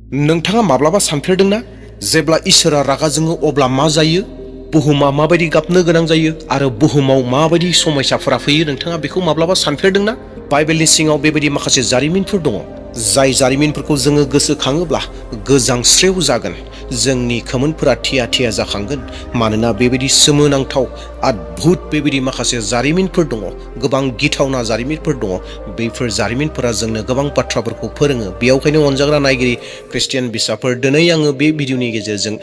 नोंथाङा माब्लाबा सानफेरदोंना जेब्ला इसोरा रागा जोङो अब्ला मा जायो? बुहुमा माबायदि गाबनो गोनां जायो आरो बुहुमाव माबायदि समस्याफोरा फैयो नोंथाङा बेखौ माब्लाबा सानफेरदोंना? बाइबेलनि सिङाव बेबायदि माखासे जारिमिनफोर दङ जाय जारिमिनफोरखौ जोङो गोसोखाङोब्ला गोजांस्रेव जागोन। जोंनि खोमोनफोरा थिया थिया जाखांगोन मानोना बेबायदि सोमोनांथाव अद्भुत बेबायदि माखासे जारिमिनफोर दङ, गोबां गिथावना जारिमिनफोर दङ। बेफोर जारिमिनफोरा जोंनो गोबां बाथ्राफोरखौ फोरोङो। बेयावखायनो अनजाग्रा नायगिरि ख्रिस्टियान बिसाफोर, दिनै आङो बे भिडिअनि गेजेरजों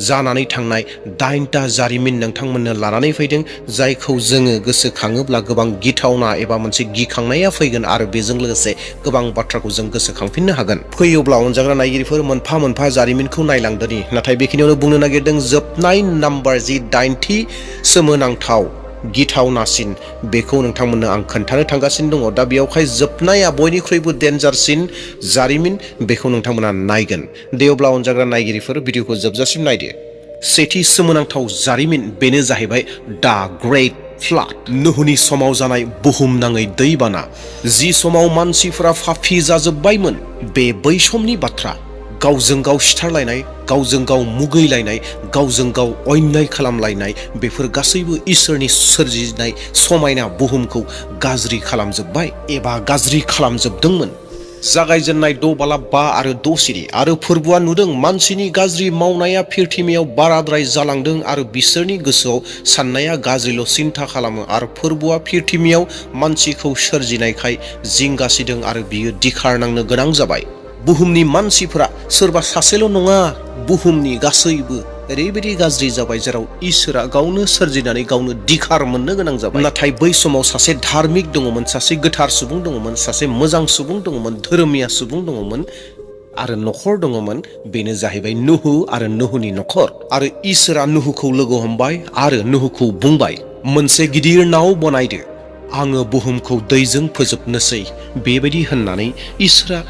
जानानै थांनाय 8टा जारिमिन नोंथांमोननो लानानै फैदों, जायखौ जोङो गोसोखाङोब्ला गोबां गिथावना एबा मोनसे गिखांनाया फैगोन आरो बेजों लोगोसे गोबां बाथ्राखौ जों गोसोखांफिननो हागोन। फैयोब्ला अनजाग्रा नायगिरिफोर, मोनफा मोनफा जारिमिनखौ नायलांदोनि, नाथाय बेखिनियावनो बुंनो नागिरदों जोबनाय नाम्बार जि 8थि सोमोनांथाव गिथावनासिन, बेखौ नोंथांमोननो आं खोन्थानो थांगासिनो दङ। दा बेयावहाय जोबनाया बयनिख्रुइबो डेन्जारसिन जारिमिन, बेखौ नोंथांमोना नायगोन। दे अब्ला अनजाग्रा नायगिरिफोर, भिडिअखौ जोबजासिम नायदो। सेथि सोमोनांथाव जारिमिन, बेनो जाहैबाय दा ग्रेट फ्लाड, नोहुनि समाव जानाय बुहुमनाङै दैबाना। जि समाव मानसिफोरा पापी जाजोब्बायमोन, बे बै समनि बाथ्रा। गावजों गाव सिथारलायनाय, गावजों गाव मुगैलायनाय, गावजों गाव अन्याय खालामलायनाय, बेफोर गासैबो इसोरनि सोरजिनाय समायना बुहुमखौ गाज्रि खालामजोब्बाय एबा गाज्रि खालामजोबदोंमोन। जागायजेननाय 6 बालाब 5 आरो 6 सिरि आरो फोरबोआ नुदों मानसिनि गाज्रि मावनाया पृथ्वीयाव बाराद्राय जालांदों आरो बिसोरनि गोसोआव साननाया गाज्रिल' सिन्था खालामो आरो फोरबोआ पृथ्वीयाव मानसिखौ सोरजिनायखाय जिंगासिदों आरो बियो दिखारनांनो गोनां जाबाय। बुहुमनि मानसिफोरा सोरबा सासेल' नङा, बुहुमनि गासैबो ओरैबायदि गाज्रि जाबाय जेराव इसोरा गावनो सोरजिनानै गावनो दिखार मोननो गोनां जाबाय। नाथाय बै समाव सासे धार्मिक दङमोन, सासे गोथार सुबुं दङमोन, सासे मोजां सुबुं दङमोन, धोरोमिया सुबुं दङमोन आरो न'खर दङमोन। बेनो जाहैबाय नुहु आरो नुहुनि न'खर। आरो इसोरा नुहुखौ लोगो हमबाय आरो नुहुखौ बुंबाय, मोनसे गिदिर नाव बनायदो, आङो बुहुमखौ दैजों फोजोबनोसै। बेबायदि होननानै इसोरा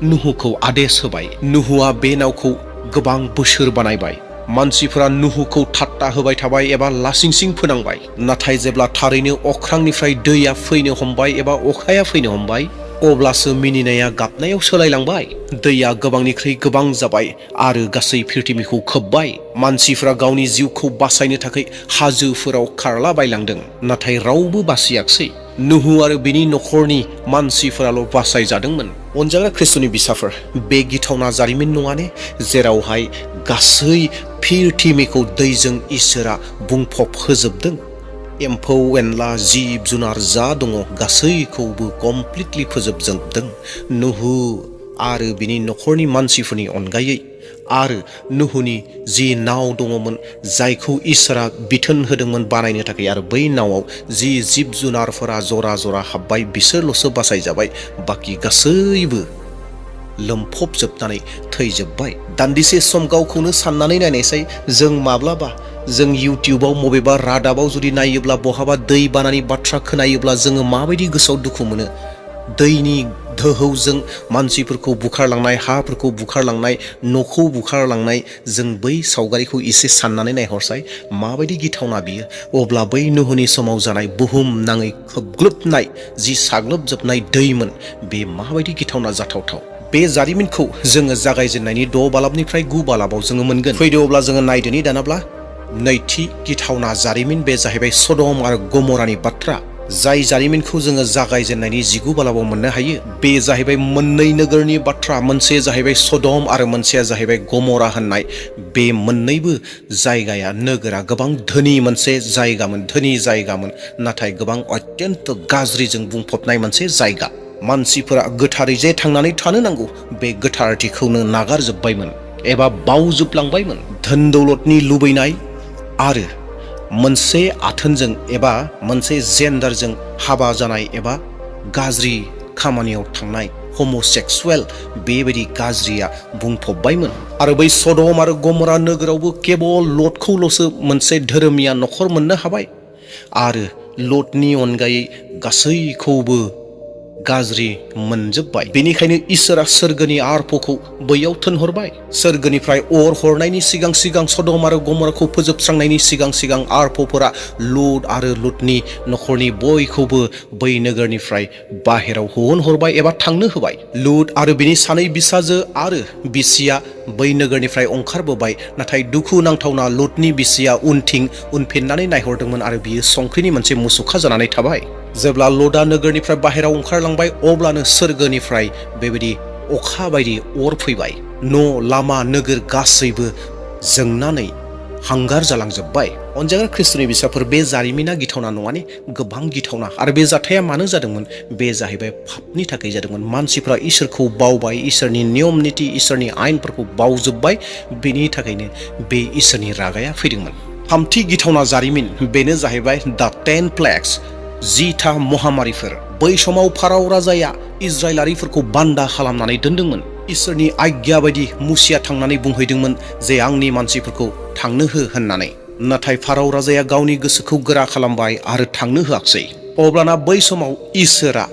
नुहुखौ आदेश होबाय। नुहुआ बे नावखौ गोबां बोसोर बानायबाय। मानसिफोरा नुहुखौ ठाट्टा होबाय थाबाय एबा लासिंसिं फोनांबाय। नाथाय जेब्ला थारैनो अख्रांनिफ्राय दैया फैनो हमबाय एबा अखाया फैनो हमबाय, अब्लासो मिनिनाया गाबनायाव सोलायलांबाय। दैया गोबांनिख्रुइ गोबां जाबाय आरो गासै पृथ्वीखौ खोबबाय। मानसिफ्रा गावनि जिउखौ बासायनो थाखाय हाजोफोराव खारलाबायलांदों, नाथाय रावबो बासियाखसै। नुहु आरो बिनि न'खरनि मानसिफोराल' बासायजादोंमोन। अनजाग्रा ख्रिस्ट'नि बिसाफोर, बे गिथावना जारिमिन नङाने, जेरावहाय गासै पृथ्वीखौ दैजों इसोरा बुंफब होजोबदों। एम्फौ एनला, जिब जुनार जा दङ गासैखौबो कमप्लिटलि फोजोबजोबदों, नुहु आरो बिनि न'खरनि मानसिफोरनि अनगायै। आरो नुहुनि जि नाव दङमोन, जायखौ इसोरा बिथोन होदोंमोन बानायनो थाखाय, आरो बै नावआव जि जिब जुनारफोरा जरा जरा हाबबाय, बिसोरल'सो बासायजाबाय। बाखि गासैबो लोमफबजोबनानै थैजोब्बाय। दान्दिसे सम गावखौनो साननानै नायनायसाय, जों माब्लाबा जों इउटिउबाव बबेबा रादाबाव जुदि नायोब्ला बहाबा दै बानानि बाथ्रा खोनायोब्ला जोङो माबायदि गोसोआव दुखु मोनो। दैनि दोहौजों मानसिफोरखौ बुखारलांनाय, हाफोरखौ बुखारलांनाय, न'खौ बुखारलांनाय, जों बै सावगारिखौ एसे साननानै नायहरसाय, माबायदि गिथावना बियो। अब्ला बै नुहुनि समाव जानाय बुहुम नाङै खोबग्लोबनाय जि साग्लोबजोबनाय दैमोन, बे माबायदि गिथावना जाथावथाव। बे जारिमिनखौ जोङो जागायजेननायनि 6 बालाबनिफ्राय 9 बालाबाव जोङो मोनगोन। फैदो अब्ला जोङो नायदोनि दानाब्ला नैथि गिथावना जारिमिन, बे जाहैबाय सदम आरो गमरानि बाथ्रा। जाय जारिमिनखौ जोङो जागायजेननायनि 19 बालाबाव मोननो हायो। बे जाहैबाय मोननै नोगोरनि बाथ्रा, मोनसे जाहैबाय सदम आरो मोनसेया जाहैबाय गमरा होननाय। बे मोननैबो जायगाया, नोगोरा गोबां धोनि मोनसे जायगामोन, धोनि जायगामोन, नाथाय गोबां अत्यन्त गाज्रिजों बुंफबनाय मोनसे जायगा। मानसिफोरा गोथारै जे थांनानै थानो नांगौ, बे गोथारथिखौनो नागारजोब्बायमोन एबा बावजोबलांबायमोन। धोन दौलतनि लुबैनाय आरो मोनसे आथोनजों एबा मोनसे जेन्डारजों हाबा जानाय एबा गाज्रि खामानियाव थांनाय, हमसेक्सुवेल, बेबायदि गाज्रिया बुंफबबायमोन। आरो बै सदम आरो गमरा नोगोरावबो केबल लटखौल'सो मोनसे धोरोमिया न'खर मोननो हाबाय। आरो लटनि अनगायै गासैखौबो गाज्रि मोनजोब्बाय। बेनिखायनो इसोरा सोरगोनि आर्फखौ बैयाव थोनहरबाय। सोरगोनिफ्राय अर हरनायनि सिगां सिगां सदम आरो गमराखौ फोजोबस्रांनायनि सिगां सिगां आर्फफोरा लुत आरो लुतनि नखरनि बयखौबो बै नोगोरनिफ्राय बाहेराव होहरबाय एबा थांनो होबाय। लुत आरो बिनि सानै बिसाजो आरो बिसिया बै नोगोरनिफ्राय ओंखारबोबाय। नाथाय दुखु नांथावना लुतनि बिसिया उनथिं उनफिननानै नायहरदोंमोन आरो बियो संख्रिनि मोनसे मुसुखा जानानै थाबाय। जेब्ला लुतआ नोगोरनिफ्राय बाहेराव ओंखारलांबाय अब्लानो सोरगोनिफ्राय बेबायदि अखा बायदि अर फैबाय। न' लामा नोगोर गासैबो जोंनानै हांगार जालांजोब्बाय। अनजाग्रा ख्रिस्ट'नि बिसाफोर, बे जारिमिना गिथावना नङाने? गोबां गिथावना। आरो बे जाथाया मानो जादोंमोन? बे जाहैबाय पापनि थाखाय जादोंमोन। मानसिफ्रा इसोरखौ बावबाय, इसोरनि नियम निति, इसोरनि आयेनफोरखौ बावजोब्बाय। बेनि थाखायनो बे इसोरनि रागाया फैदोंमोन। थामथि गिथावना जारिमिन, बेनो जाहैबाय दा 10 प्लेग्स, 10था महामारिफोर। बै समाव फाराव राजाया इजराइलारिफोरखौ बान्दा खालामनानै दोनदोंमोन। इसोरनि आज्ञा बायदि मुसिया थांनानै बुंहैदोंमोन जे आंनि मानसिफोरखौ थांनो हो होननानै। नाथाय फाराव राजाया गावनि गोसोखौ गोरा खालामबाय आरो थांनो होआखसै। अब्लाना बै समाव इसोरा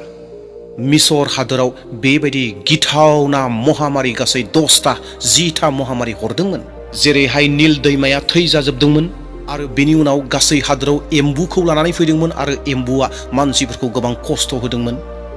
मिसर हादोराव बेबायदि गिथावना महामारि गासै 10था 10था महामारि हरदोंमोन। जेरैहाय नील दैमाया थै जाजोबदोंमोन आरो बेनि उनाव गासै हादोराव एम्बुखौ लानानै फैदोंमोन आरो एम्बुआ मानसिफोरखौ गोबां खस्थ' होदोंमोन।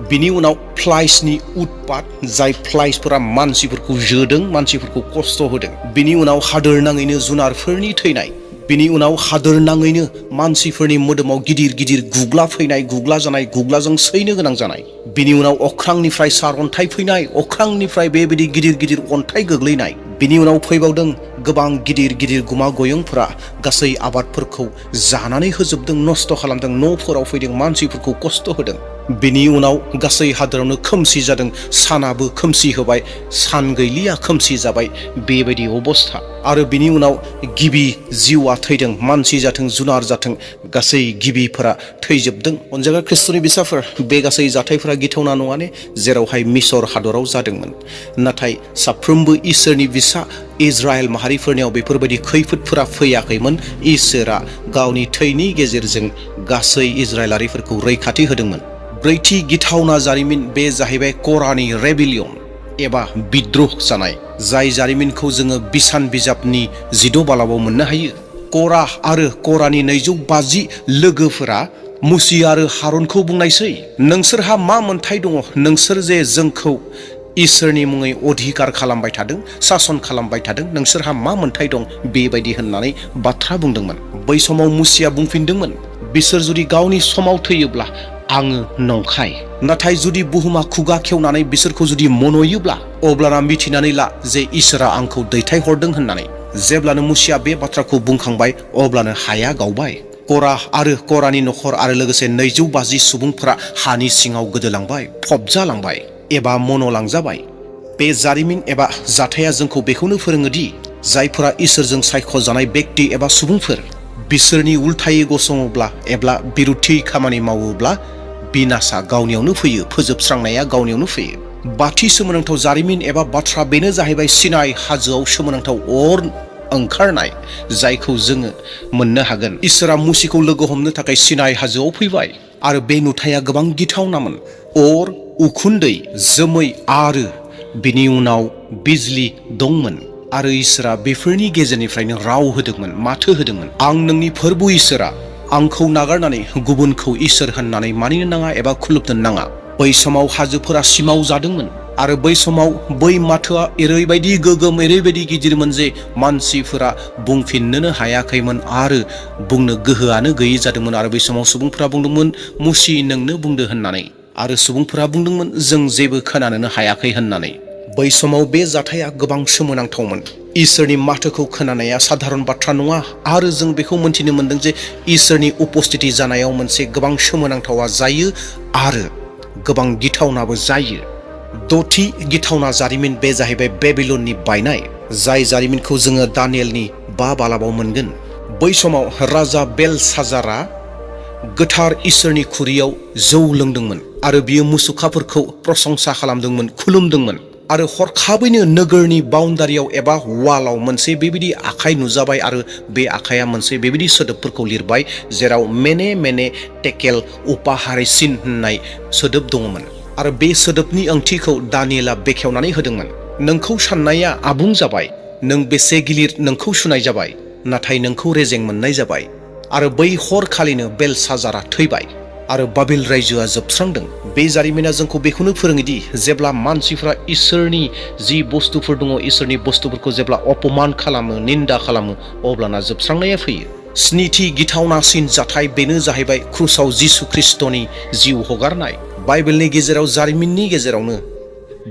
बिनि उनाव फ्लाइसनि उतपात, जाय फ्लाइसफोरा मानसिफोरखौ जोदों, मानसिफोरखौ खस्थ' होदों। बिनि उनाव हादोर नाङैनो जुनारफोरनि थैनाय। बिनि उनाव हादोर नाङैनो मानसिफोरनि मोदोमाव गिदिर गिदिर गुग्ला फैनाय, गुग्ला जानाय, गुग्लाजों सैनो गोनां जानाय। बिनि उनाव अख्रांनिफ्राय सारअन्थाइ फैनाय, अख्रांनिफ्राय बेबायदि गिदिर गिदिर अन्थाइ गोग्लैनाय। बिनि उनाव फैबावदों गोबां गिदिर गिदिर गुमा गयंफोरा गासै आबादफोरखौ जानानै होजोबदों, नस्थ' खालामदों, न'फोराव फैदों, मानसिफोरखौ खस्थ' होदों। बिनि उनाव गासै हादोरावनो खोमसि जादों, सानाबो खोमसि होबाय, सान गैलिया, खोमसि जाबाय, बेबायदि अबस्था। आरो बिनि उनाव गिबि जिउआ थैदों, मानसि जाथों जुनार जाथों गासै गिबिफोरा थैजोबदों। अनजाग्रा ख्रिस्ट'नि बिसाफोर, बे गासै जाथायफोरा गिथावना नङाने? जेरावहाय मिसर हादराव जादोंमोन। नाथाय साफ्रोमबो इसोरनि बिसा इजराइल माहारिफोरनियाव बेफोरबायदि खैफोदफोरा फैयाखैमोन। इसोरा गावनि थैनि गेजेरजों गासै इजराइलारिफोरखौ रैखाथि होदोंमोन। ब्रैथि गिथावना जारिमिन, बे जाहैबाय करानि रेबिलियन एबा बिद्रह जानाय, जाय जारिमिनखौ जोङो बिसान बिजाबनि 6 बालाबाव मोननो हायो। करा आरो करानि 250 लोगोफोरा मुसि आरो हारुनखौ बुंनायसै, नोंसोरहा मा मोन्थाय दङ? नोंसोर जे जोंखौ इसोरनि मुङै अधिकार खालामबाय थादों, सासन खालामबाय थादों, नोंसोरहा मा मोन्थाय दं? बेबायदि होननानै बाथ्रा बुंदोंमोन। बै समाव मुसिया बुंफिनदोंमोन, बिसोर जुदि गावनि समाव थैयोब्ला आङो नंखाय, नाथाय जुदि बुहुमा खुगा खेवनानै बिसोरखौ जुदि मनयोब्ला अब्लाना मिथिनानै ला जे इसोरा आंखौ दैथायहरदों होननानै। जेब्लानो मुसिया बे बाथ्राखौ बुंखांबाय अब्लानो हाया गावबाय। करा आरो करानि नखर आरो लोगोसे 250 सुबुंफोरा हानि सिङाव गोदोलांबाय, फबजालांबाय एबा मन'लांजाबाय। बे जारिमिन एबा जाथाया जोंखौ बेखौनो फोरोङोदि जायफोरा इसोरजों सायख'जानाय बेक्ति एबा सुबुंफोर, बिसोरनि उल्थायै गसङोब्ला एबा बिरुथि खामानि मावोब्ला बिनाशा गावनियावनो फैयो, फोजोबस्रांनाया गावनियावनो फैयो। बाथि सोमोनांथाव जारिमिन एबा बाथ्रा, बेनो जाहैबाय सिनाइ हाजोआव सोमोनांथाव अर ओंखारनाय, जायखौ जोङो मोननो हागोन। इसोरा मुसिखौ लोगो हमनो थाखाय सिनाइ हाजोआव फैबाय आरो बे नुथाया गोबां गिथावनामोन। अर, उखुन्दै, जोमै आरो बिनि उनाव बिजलि दंमोन आरो इसोरा बेफोरनि गेजेरनिफ्रायनो राव होदोंमोन, माथो होदोंमोन, आं नोंनि फोरबो इसोरा, आंखौ नागारनानै गुबुनखौ इसोर होननानै मानिनो नाङा एबा खुलुमनो नाङा। बै समाव हाजोफोरा सिमाव जादोंमोन आरो बै समाव बै माथोआ ओरैबायदि गोगोम, ओरैबायदि गिदिरमोन जे मानसिफोरा बुंफिननोनो हायाखैमोन आरो बुंनो गोहोआनो गैयै जादोंमोन। आरो बै समाव सुबुंफोरा बुंदोंमोन, मुसि नोंनो बुंदो होननानै, आरो सुबुंफोरा बुंदोंमोन, जों जेबो खोनानोनो हायाखै होननानै। बै समाव बे जाथाया गोबां सोमोनांथावमोन। इसोरनि माथोखौ खोनानाया साधारन बाथ्रा नङा आरो जों बेखौ मोनथिनो मोनदों जे इसोरनि उपस्थिति जानायाव मोनसे गोबां सोमोनांथावा जायो आरो गोबां गिथावनाबो जायो। द'थि गिथावना जारिमिन, बे जाहैबाय बेबिलननि बायनाय, जाय जारिमिनखौ जोङो दानियेलनि 5 बालाबाव मोनगोन। बै समाव राजा बेलसाजारा गोथार इसोरनि खुरियाव जौ लोंदोंमोन आरो बियो मुसुखाफोरखौ प्रशंसा खालामदोंमोन, खुलुमदोंमोन आरो हरखाबैनो नोगोरनि बाउन्डारियाव एबा वालाव मोनसे बेबायदि आखाइ नुजाबाय आरो बे आखाइया मोनसे बेबायदि सोदोबफोरखौ लिरबाय जेराव मेने मेने टेकेल उपाहारिसिन होननाय सोदोब दङमोन। आरो बे सोदोबनि ओंथिखौ दानियेला बेखेवनानै होदोंमोन। नोंखौ साननाया आबुं जाबाय, नों बेसे गिलिर नोंखौ सुनाय जाबाय, नाथाय नोंखौ रेजें मोननाय जाबाय। आरो बै हरखालिनो बेलसाजारा थैबाय आरो बाबिल रायजोआ जोबस्रांदों। बे जारिमिना जोंखौ बेखौनो फोरोङोदि जेब्ला मानसिफ्रा इसोरनि जि बुस्थुफोर दङ, इसोरनि बुस्थुफोरखौ जेब्ला अपमान खालामो, निन्दा खालामो, अब्लाना जोबस्रांनाया फैयो। स्निथि गिथावनासिन जाथाय बेनो जाहैबाय क्रुसाव जिसु ख्रिस्टनि जिउ हगारनाय। बाइबेलनि गेजेराव, जारिमिननि गेजेरावनो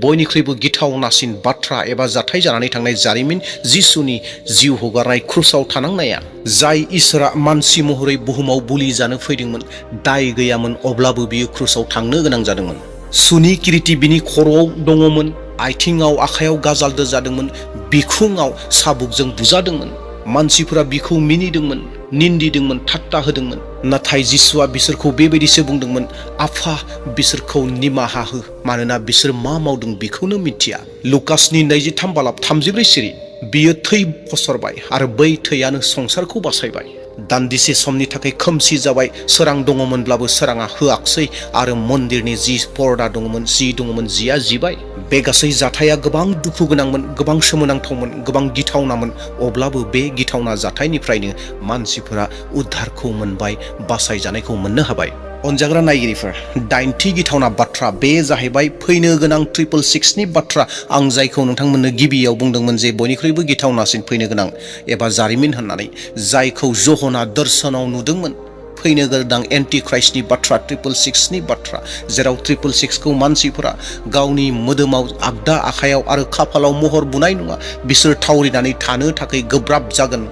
बयनिख्रुइबो गिथावनासिन बाथ्रा एबा जाथाय जानानै थांनाय जारिमिन जिसुनि जिउ हगारनाय, क्रुसाव थानांनाया। जाय इसोरा मानसि महरै बुहुमाव बुलि जानो फैदोंमोन, दाय गैयामोन, अब्लाबो बियो क्रुसाव थांनो गोनां जादोंमोन। सुनि किरिटि बिनि खर'आव दङमोन, आथिङाव आखायाव गाजाल दोजादोंमोन, बिखुङाव साबुकजों बुजादोंमोन। मानसिफोरा बिखौ मिनिदोंमोन, निन्दिदोंमोन, ठाट्टा होदोंमोन। नाथाय जिसुआ बिसोरखौ बेबायदिसो बुंदोंमोन, आफा बिसोरखौ निमाहा हो, मानोना बिसोर मा मावदों बेखौनो मिथिया। लुकासनि 23:34 सिरि। बियो थै फसरबाय आरो बै थैयानो संसारखौ बासायबाय। दान्दिसे समनि थाखाय खोमसि जाबाय, सोरां दङमोनब्लाबो सोराङा होआखसै आरो मन्दिरनि जि पर्दा दङमोन, जि दङमोन, जिया जिबाय। बे गासै जाथाया गोबां दुखु गोनांमोन, गोबां सोमोनांथावमोन, गोबां गिथावनामोन। अब्लाबो बे गिथावना जाथायनिफ्रायनो मानसिफोरा उद्धारखौ मोनबाय, बासायजानायखौ मोननो हाबाय। अनजाग्रा नायगिरिफोर, 9थि गिथावना बाथ्रा बे जाहैबाय फैनो गोनां 666नि बाथ्रा। आं जायखौ नोंथांमोननो गिबियाव बुंदोंमोन जे बयनिख्रुइबो गिथावनासिन फैनो गोनां एबा जारिमिन होननानै, जायखौ ज'हना दर्शनाव नुदोंमोन। फैनो गोनां एन्टि ख्राइस्टनि बाथ्रा, 666नि बाथ्रा, जेराव 666खौ मानसिफोरा गावनि मोदोमाव, आगदा आखायाव आरो खाफालाव महर बुनाय नङा। बिसोर थावरिनानै थानो थाखाय गोब्राब जागोन।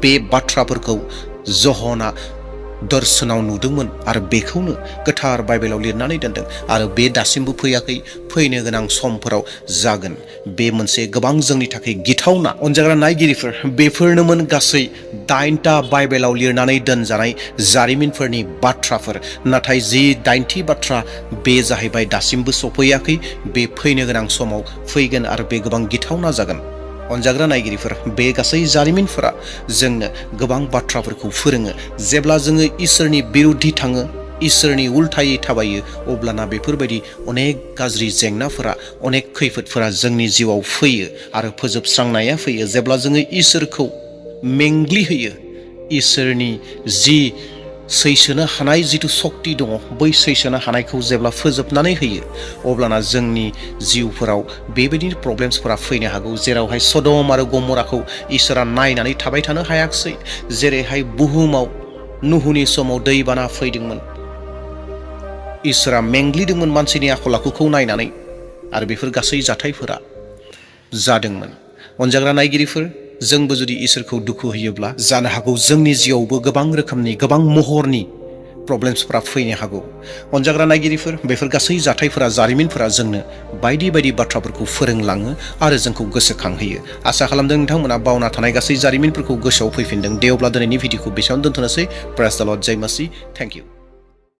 बे बाथ्राफोरखौ ज'हना दर्शनाव नुदोंमोन आरो बेखौनो गोथार बाइबेलाव लिरनानै दोनदों आरो बे दासिमबो फैयाखै, फैनो गोनां समफोराव जागोन। बे मोनसे गोबां जोंनि थाखाय गिथावना। अनजाग्रा नायगिरिफोर, बेफोरनोमोन गासै 9टा बाइबेलाव लिरनानै दोनजानाय जारिमिनफोरनि बाथ्राफोर। नाथाय जि 9थि बाथ्रा, बे जाहैबाय दासिमबो सफैयाखै। बे फैनो गोनां समाव फैगोन आरो बे गोबां गिथावना जागोन। अनजाग्रा नायगिरिफोर, बे गासै जारिमिनफोरा जोंनो गोबां बाथ्राफोरखौ फोरोङो। जेब्ला जोङो इसोरनि बिरुद्धि थाङो, इसोरनि उल्थायै थाबायो, अब्लाना बेफोरबायदि अनेक गाज्रि जेंनाफोरा, अनेक खैफोदफोरा जोंनि जिउआव फैयो आरो फोजोबस्रांनाया फैयो। जेब्ला जोङो इसोरखौ मेंग्लिहोयो, इसोरनि जि सैसोनो हानाय जिथु सक्ति दङ, बै सैसोनो हानायखौ जेब्ला फोजोबनानै होयो, अब्लाना जोंनि जिउफोराव बेबायदि प्रब्लेम्सफोरा फैनो हागौ। जेरावहाय सदम आरो गमराखौ इसोरा नायनानै थाबाय थानो हायाखसै। जेरैहाय बुहुमाव नुहुनि समाव दैबाना फैदोंमोन, इसोरा मेंग्लिदोंमन मानसिनि आखल आखुखौ नायनानै, आरो बेफोर गासै जाथायफोरा जादोंमोन। अनजाग्रा नायगिरिफोर, जोंबो जुदि इसोरखौ दुखु होयोब्ला, जानो हागौ जोंनि जिउआवबो गोबां रोखोमनि, गोबां महरनि प्रब्लेम्सफोरा फैनो हागौ। अनजाग्रा नायगिरिफोर, बेफोर गासै जाथायफोरा, जारिमिनफोरा जोंनो बायदि बायदि बाथ्राफोरखौ फोरोंलाङो आरो जोंखौ गोसोखांहोयो। आसा खालामदों नोंथांमोना बावना थानाय गासै जारिमिनफोरखौ गोसोआव फैफिनदों। दे अब्ला दिनैनि भिडिअखौ बेसेबां दोनथ'नोसै। प्रेज द लर्ड, जय मसीह, थेंक इउ।